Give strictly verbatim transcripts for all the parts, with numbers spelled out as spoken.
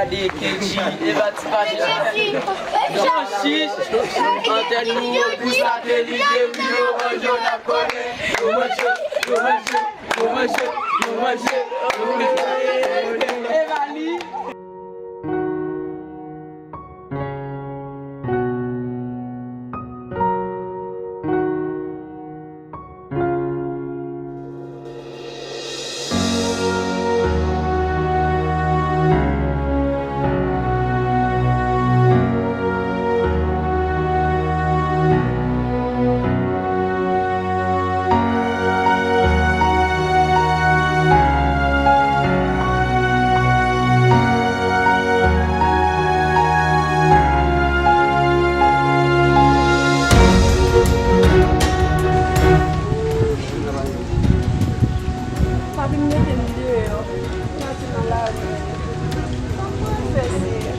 Gade Kenji, Eva ti fache. Jan chich, antèn nou, pou sa te li de wi, yo manje, yo n ap konnen. Yo manje, yo manje, yo manje, yo manje, yo manje. Eva li. Papi m mete m deyò. M pati nan lari. Sa m pral fè, Seyè?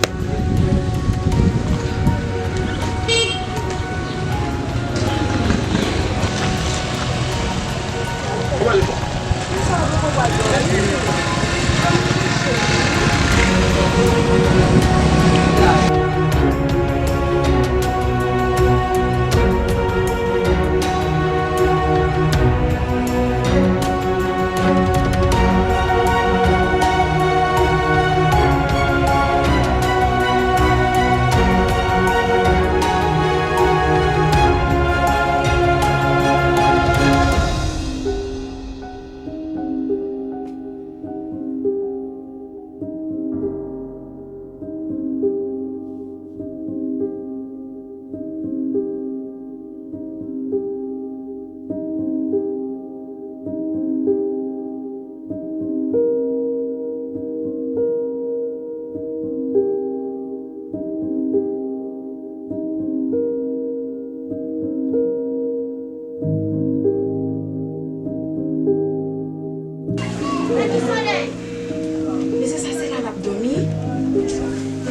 Mesye sa se la l ap dòmi?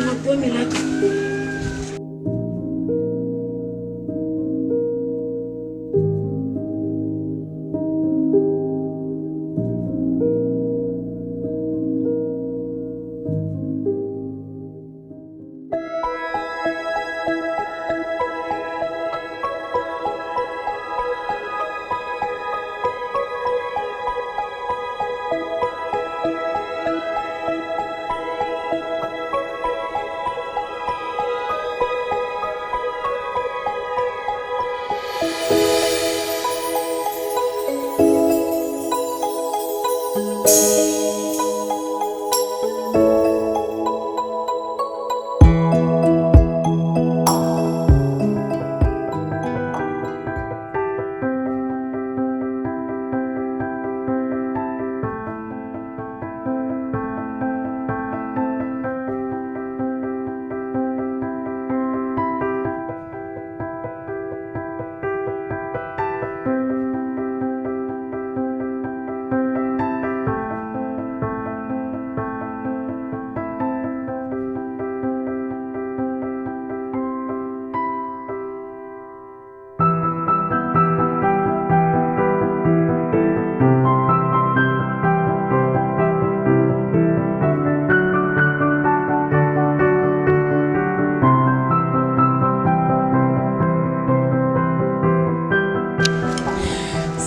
L ap dòmi la tou.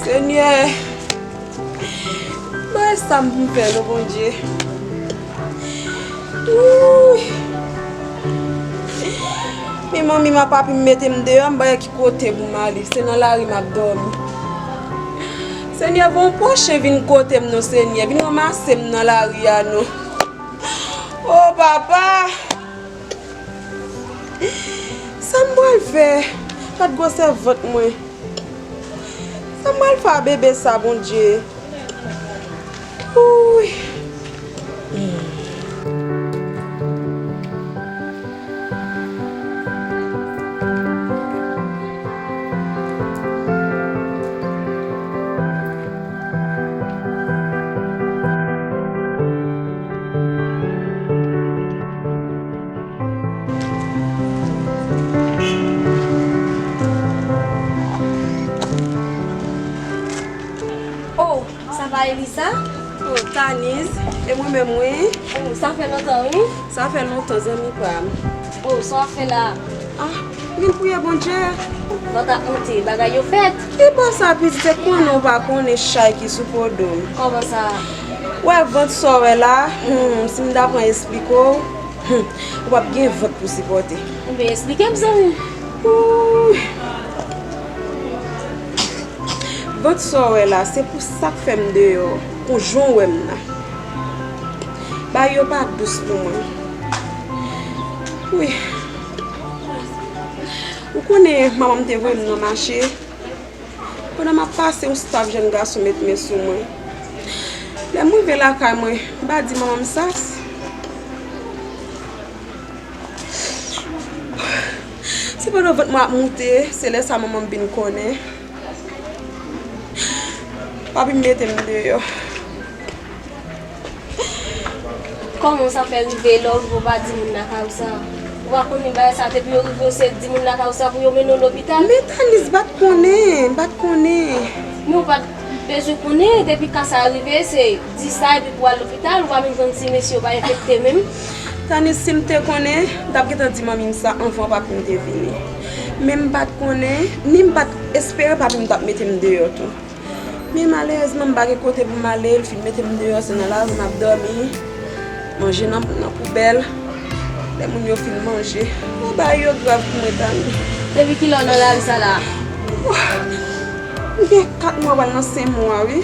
Senyè, bagay sa m pou m fè non, Bondye. Wouy! Men manmi m ak papi m mete m deyò, m pa wè ki kote pou m ale. Se nan lari m ap dòmi. Senyè, voye yon pwochen vin kote m non, Senyè. Vin ranmase m nan lari a non. O papa! Sa m pral fè? Gad gwosè vant mwen. Sa m pral fè a bebe sa, Bondye? Wouy. Oh, sa pa Elisa? Oh, Taniz. E mwen menm, wi. Oh, sa fè lontan, wi. Sa fè lontan, zanmi pa m. Oh, sa w ap fè la? Ah, m vin priye Bondye. Vant ap monte, bagay yo fèt. Ki bò sa, pitit, se konnen ou pa konnen chay ki sou po do m. Kòman sa? Wè, vant sa w wè la, hmm, si m ta pran esplike w, hmm, ou p ap gen vant pou sipòte. Oubyen esplike m, zanmi. Ooh. Vant sa w wè la, se pou sa k fè m deyò, pou jan w wè m nan. Bagay yo pa dous pou mwen. Wi. Ou konnen manman m te voye m nan mache. Pandan m ap pase, yon staf jèn gason met men sou mwen. Lè m rive lakay mwen, m pa di manman m sa. Se pandan vant mwen ap moute, se lè sa manman m vin konnen. Papi m mete m deyò. Kòman sa fè rive lè w rive w pa di moun lakay ou sa? Ou pa konnen bagay sa, depi yo rive yo se di moun lakay ou sa pou yo mennen w lopital? Men Tanise, m pa t konnen, m pa t konnen. Men ou pa t bezwen konnen, depi ka sa rive, se di sa epi pou w al lopital, ou pa menm konn si mesye yo pa enfekte menm. Tanise, si m te konnen, m t ap gentan di manmi m sa anvan papi m te vini. Men m pa t konnen, ni m pa t espere papi m t ap mete m deyò tou. Men malerezman, m pa gen kote pou m ale, l fin mete m deyò, se nan lari m ap dòmi. Manje nan, nan poubèl. Lè moun yo fin manje. Ou bagay yo grav pou mwen, Tani. Depi kilè w nan lari sa la? M gen kat mwa, pral nan senk mwa, wi.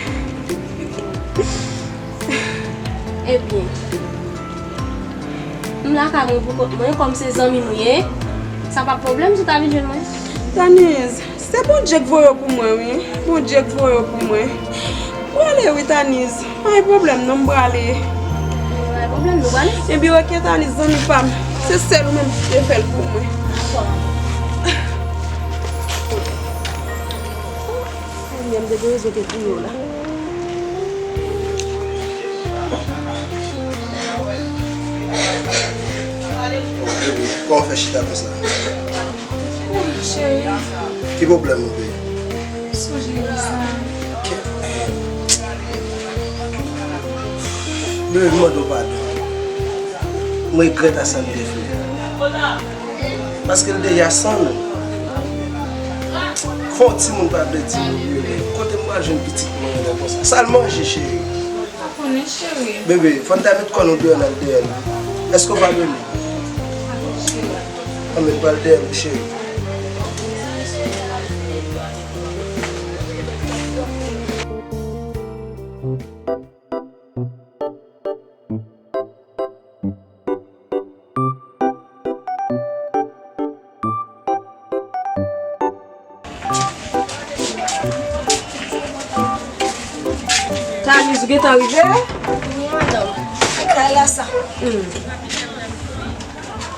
Ebyen, m lakay mwen pou kont mwen, kòm se zanmi nou ye, sa pa pwoblèm si w ta vin jwenn mwen. Tanise, se Bondye k voye w pou mwen, wi. Bondye k voye w pou mwen. M prale, wi, Tanise. Pa gen pwoblèm, non, m prale. Pa gen pwoblèm, nou prale. Ebyen, oke, Tanise, zanmi pa m. Se sèl ou menm ki te fè l pou mwen. Dakò. Ebyen, m te gen rezon te pou yo la. Kòman w fè chita konsa? Cheri. Ki pwoblèm ou, bebe? Sonje sa. Bebe, m mande w padon. M regrèt a sa m te fè. Paske l deja san nou. Fè yon timoun pa vle di nou, bebe. Kote m pral jwenn pitit mwen ankò konsa? Sa l manje, cheri? Pa konnen, cheri. Bebe, fò n ta met kò nou deyò, n al deyò la. Èske w padone? Pa konnen, cheri. Anben, n pral deyò, cheri. Tanise, ou gentan rive? Wi, madanm. Se kay la sa. Hmm.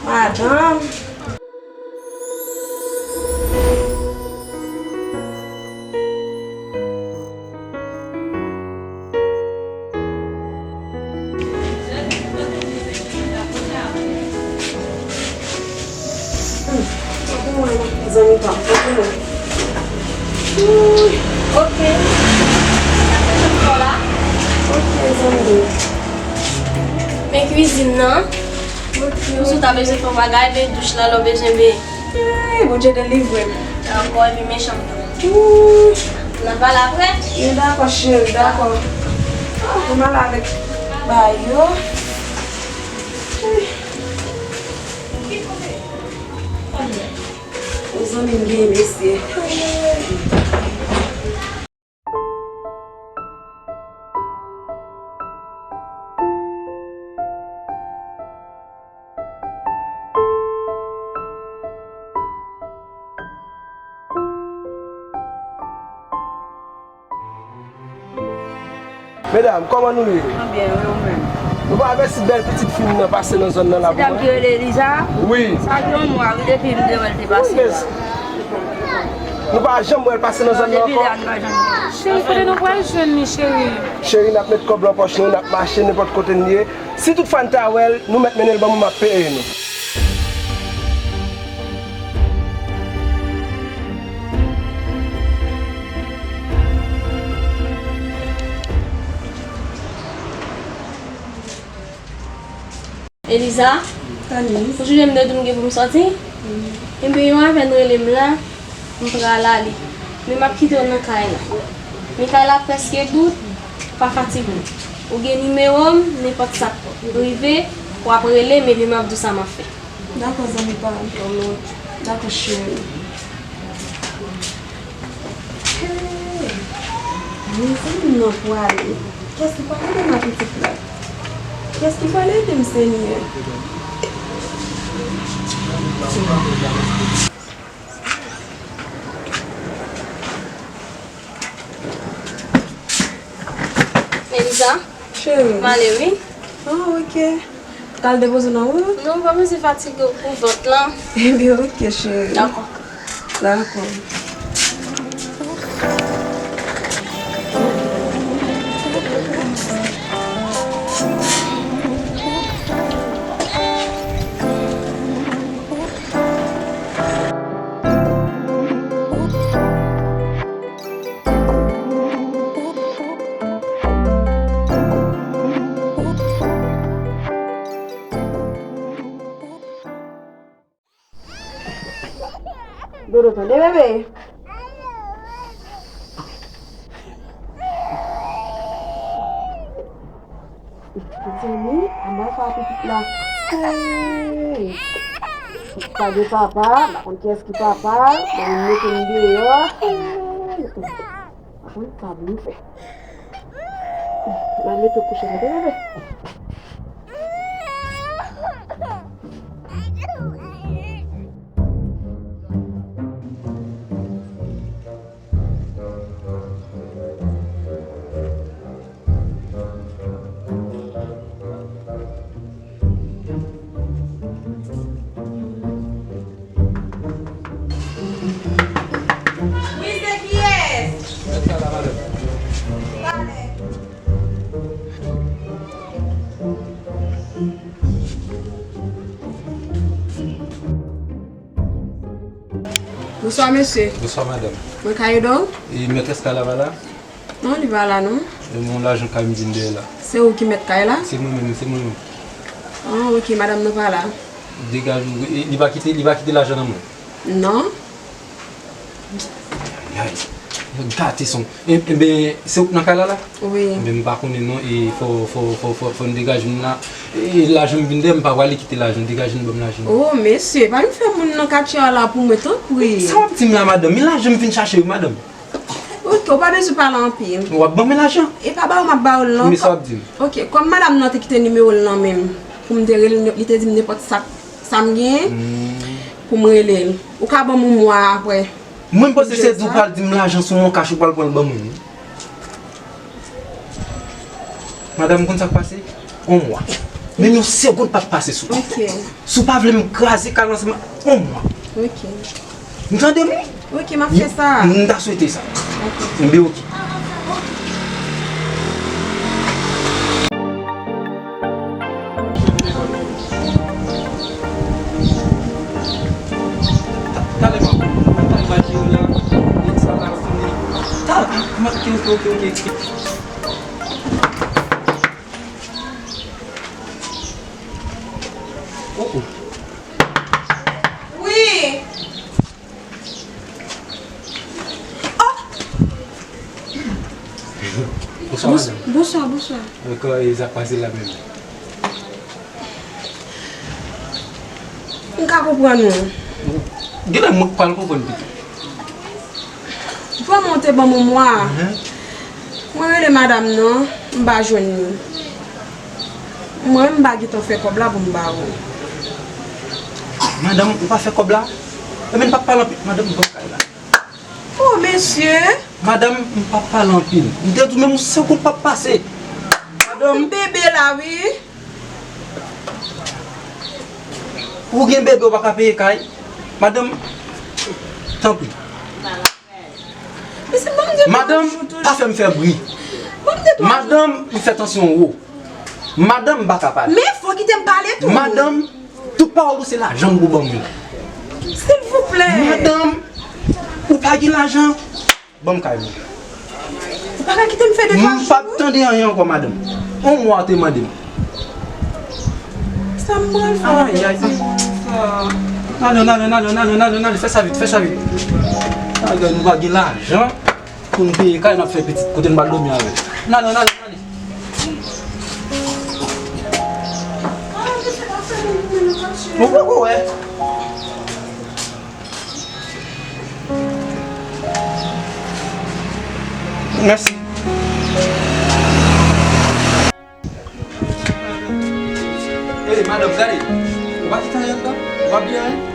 Madanm. Tanpri mwen, zanmi pa m, tanpri mwen. Wi. Oke. Oke, zanmi. Men kwizin nan. Oke. Si w ta bezwen fè yon bagay, men douch la, lè w bezwen men. Ey, Bondye delivre m. Ankò, epi men chanm nan. Ooh. N a pale apre? Wi, dakò, cheri, dakò. Ah, pou m ale avèk bagay yo. Ey. Zanmi m gen mesye. Medam, kòman nou ye? Nou byen, wi, ou menm? Nou pa avèti bèl pitit fi m nan pase nan zòn nan la pou mwen? Se dam ki rele Eliza? Wi. Sa gen yon mwa, wi, depi m te wè l te pase la. Wi, men nou pa janm wè l pase nan zòn nan ankò? Non, depi lè a, nou pa janm wè l. Cheri, kote nou pral jwenn li, cheri? Cheri, n ap met kòb lan pòch nou, n ap mache nenpòt kote n ye. Si tout fwa n ta wè l, nou mèt mennen l ban mwen, m ap peye nou. Eliza, ou sonje m te di w m gen pou m sòti? Enben, yon avèn rele m la, m pral ale. Men m ap kite w nan kay la. Men kay la prèske bout, pa fatige w. Ou gen nimewo m, nenpòt sa k rive, w ap rele m, epi m ap di w sa m ap fè. Dakò, zanmi pa m. Dakò, cheri. Hey! Mezanmi, m nan pwale. Kiyès ki pral ede m ak pitit la? Kiyès ki pral ede m, Senyè? Melisa, cheri, m ale wi. Ah, ok. Kal depoze w nan wout? Non, pa bezwen fatige w pou vant lan. Ebyen, ok, cheri. Dakò. Dakò. Dodo, tande, bebe. Mezanmi, anba sa pitit la. Hey! Pa gen papa, m pa konn kiyès ki papa, m mete m deyò. Hey! M pa konn sa pou m fè. M al mete w kouche, tande, bebe. Wi, se kiyès? Mèt sa la, madanm. Talè. Bonswa, mesye. Bonswa, madanm. Mwen ka ede w? E mètrès kay la pa la? Non, li pa la, non. E mwen, lajan kay m vin dèyè la. Se ou ki mèt kay la? Se mwen menm, se mwen menm. Ah, ok, madanm nan pa la. Degaj ou, e, li pa kite, li pa kite lajan nan men w? Non. Ay, ay, gate son. E, enben, se ou k nan kay la la? Wi. Enben, m pa konnen non, e fò, fò, fò, fò, fò n degaje m la. E lajan m vin dèyè, m pa prale kite lajan, degaje n ban m lajan. Oh, mesye, pa vin fè moun nan katye a la pou mwen, tanpri. Sa w ap di m la, madanm? Men lajan m vin chache wi, madanm. Ok, ou pa bezwen pale anpil. W ap ban mwen lajan? E pa ba ou m ap ba ou l non. Men sa w ap di m? Ok, kòm madanm nan te kite nimewo l nan men m, pou m te rele l, li te di m nenpòt sa, sa m genyen, hmm, pou m rele l. Ou ka ban m yon mwa apre. Mwen, m panse se di w pral di m lajan sou mon kach ou pral pran l ban mwen. Madanm, ou konn sa k pase? On mwa. Menm yon segonn p ap pase sou ou. Ok. Si w pa vle m kraze kay la ansanm, on mwa. Ok. Ou tande m? Ok, m ap fè sa. M ta swete sa. Ok. Enben, ok. Ta-, talè m ap, talè m ap jere la, e sa va fini. Talè, m ap, ok, ok, ok, ok, ok. Oh, oh. Wi. Oh! Bonswa, madanm. Bonswa, bonswa. Ankò, e sa k pase la menm? M ka konprann ou. Genlè mwen k pral konprann pito. Vrèman, ou te ban m yon mwa. Mhm. Mwen rele madanm nan, m pa jwenn li. Mwen, m pa gentan fè kòb la pou m ba ou. Madanm, ou pa fè kòb la? Ebyen, n p ap pale anpil. Madanm, ban m kay la. Oh, mesye! Madanm, m p ap pale anpil. M te di w menm yon segonn p ap pase. Madanm. Bebe la, wi. Ou gen bebe, ou pa ka peye kay. Madanm, tanpri. Mesye, ban m di w. Madanm, pa fè m fè bri. Ban m di w. Madanm, m fè tansyon wo. Madanm, m pa ka pale. Men fò w kite m pale tou. Madanm, tout pawòl ou se lajan m pou ban mwen. Silvouplè. Madanm, ou pa gen lajan? Ban m kay mwen. Ou pa ka kite m fè de twa jou. M p ap tande anyen ankò, madanm. On mwa ou te mande m. Sa Ay, ay, ay. N ale, n ale, n ale, n ale, n ale, n ale, fè sa vit, fè sa vit. Ay, gade, nou pa gen lajan pou n peye kay, n ap fè pitit, kote n pral dòmi avè l. N ale, n ale, n ale. Bon, bon, bon, wè. Mèsi. Ey, madanm, gade. Ou pa kite anyen anndan? Ou pa bliye anyen?